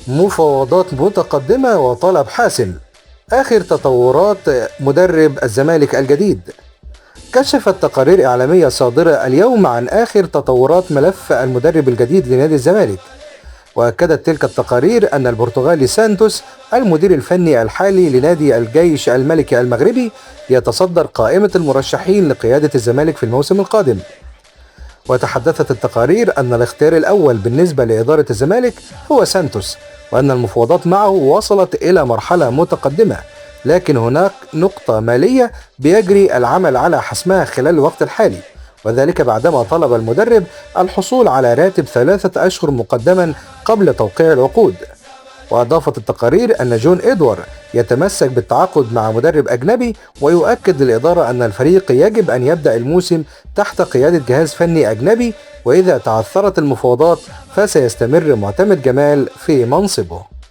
مفاوضات متقدمة وطلب حاسم. آخر تطورات مدرب الزمالك الجديد. كشفت تقارير إعلامية صادرة اليوم عن آخر تطورات ملف المدرب الجديد لنادي الزمالك. وأكدت تلك التقارير أن البرتغالي سانتوس المدير الفني الحالي لنادي الجيش الملكي المغربي يتصدر قائمة المرشحين لقيادة الزمالك في الموسم القادم. وتحدثت التقارير أن الاختيار الأول بالنسبة لإدارة الزمالك هو سانتوس، وأن المفاوضات معه وصلت إلى مرحلة متقدمة، لكن هناك نقطة مالية بيجري العمل على حسمها خلال الوقت الحالي، وذلك بعدما طلب المدرب الحصول على راتب 3 أشهر مقدما قبل توقيع العقود. وأضافت التقارير أن جون إدوار يتمسك بالتعاقد مع مدرب أجنبي، ويؤكد للإدارة أن الفريق يجب أن يبدأ الموسم تحت قيادة جهاز فني أجنبي، وإذا تعثرت المفاوضات فسيستمر معتمد جمال في منصبه.